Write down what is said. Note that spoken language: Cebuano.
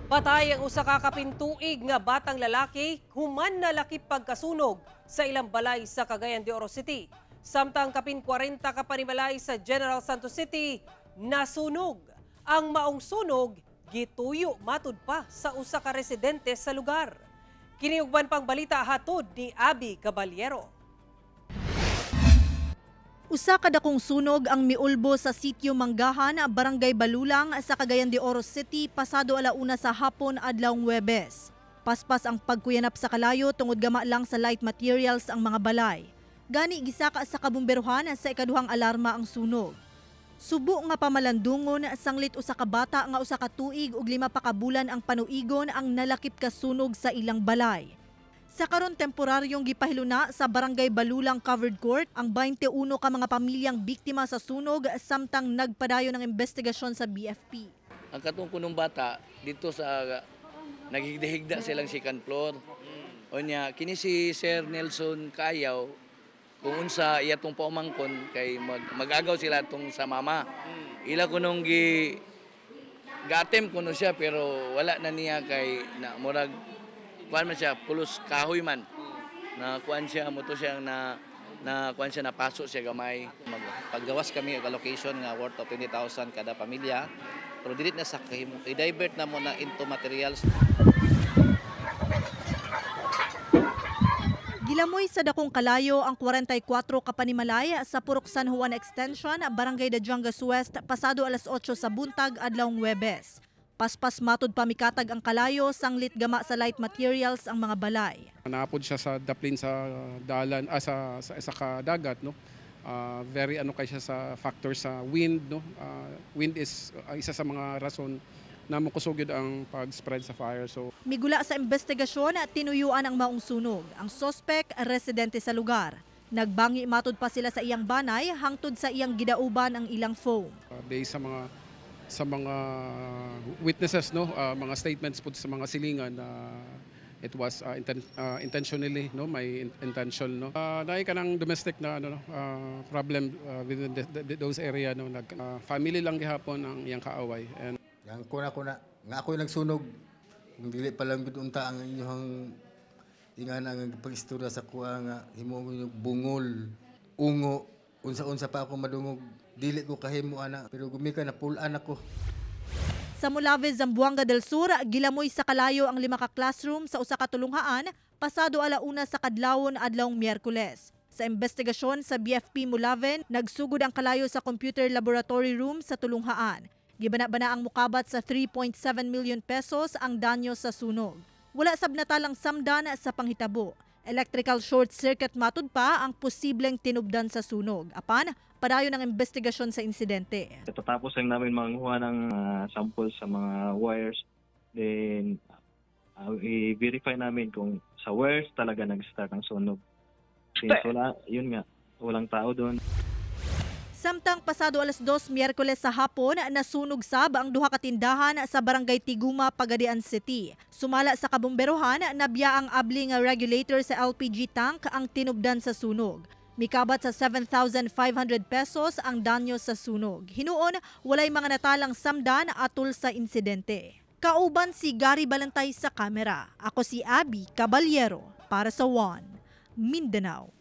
Patay ang usa ka kapintuig nga batang lalaki human nalakip pagkasunog sa ilang balay sa Cagayan de Oro City. Samtang kapin 40 ka panimalay sa General Santos City nasunog. Ang maong sunog gituyo matud pa sa usa ka residente sa lugar. Kini uban pang balita hatod ni Abby Caballero. Usa ka dakong sunog ang miulbo sa sitio Manggahan, Barangay Balulang sa Cagayan de Oro City pasado 1:00 sa hapon adlawng Huwebes. Paspas ang pagkuyanap sa kalayo tungod gama lang sa light materials ang mga balay. Gani gisaka sa kabumberuhan sa ikaduhang alarma ang sunog. Subo nga pamalandungon sanglit usa ka bata nga 1 ka tuig ug 5 pa ka bulan ang panuigon ang nalakip kasunog sa ilang balay. Sa karon temporaryong gipahiluna sa Barangay Balulang Covered Court ang 21 ka mga pamilyang biktima sa sunog samtang nagpadayon ang investigasyon sa BFP. Ang katong kunong bata dito sa naghigda-higda silang second floor. O niya kini si Sir Nelson Kayaw kung unsa iya tong paumangkon kay mag-agaw sila tong sa mama. Ila kunong gi gatem kuno siya pero wala na niya kay na murag kuan man siya, pulos kahoy man. Na kuan siya, muto siya na na kuan siya, napaso siya gamay. Paggawas kami og allocation nga worth of 20,000 kada pamilya, pero dili na sa kahimo, i-divert na mo na into materials. Gilamoy sa dakong kalayo ang 44 ka panimalay sa Purok San Juan Extension, Barangay Dadiangas West, pasado 8:00 sa buntag adlawng Huwebes. Paspas matud pamikatag ang kalayo sanglit gama sa light materials ang mga balay. Naapod siya sa daplin sa dalan sa isa ka dagat, no. Very ano kay siya sa factor sa wind, no. Wind is isa sa mga rason na mokusog gyud ang pag-spread sa fire. So migula sa investigasyon at tinuyuan ang maong sunog. Ang sospek residente sa lugar. Nagbangi matud pa sila sa iyang banay hangtod sa iyang gidauban ang ilang foam. Based sa mga witnesses, no, mga statements po sa mga silingan na it was intentionally, no, may intention, no. Naay kanang domestic na ano, no, problem within those area, no, nag family lang gihapon ang iyang kaaway. And yang kuna kuna nga ako'y nagsunog kung dili pa lang gud unta ang inyong ingana ang pag-istorya sa kuha nga himo bungol ungo unsa-unsa pa ako madungog. Dili ko kahimo ana pero gumika na pulan ako. Sa Molave, Zamboanga del Sur, gilamoy sa kalayo ang 5 ka classroom sa usa ka tulunghaan pasado 1:00 sa kadlawon adlawng Miyerkules. Sa investigasyon sa BFP Molave, nagsugod ang kalayo sa computer laboratory room sa tulunghaan. Gibana-bana ang mukabat sa 3.7 million pesos ang danyo sa sunog. Wala sab natalang samdan sa panghitabo. Electrical short circuit matud pa ang posibleng tinubdan sa sunog. Apan, padayon ang investigasyon sa insidente. Tatapos lang namin manguha ng sample sa mga wires. Then, i-verify namin kung sa wires talaga nag-start ang sunog. Since wala, yun nga, walang tao doon. Samtang pasado 2:00 Miyerkules sa hapon, nasunog sab ang 2 ka tindahan sa Barangay Tiguma, Pagadian City. Sumala sa kabomberohan, nabya ang abli nga regulator sa LPG tank ang tinubdan sa sunog. Mikabat sa 7,500 pesos ang danyo sa sunog. Hinuon, walay mga natalang samdan atol sa insidente. Kauban si Gary Balantay sa kamera. Ako si Abby Caballero para sa One Mindanao.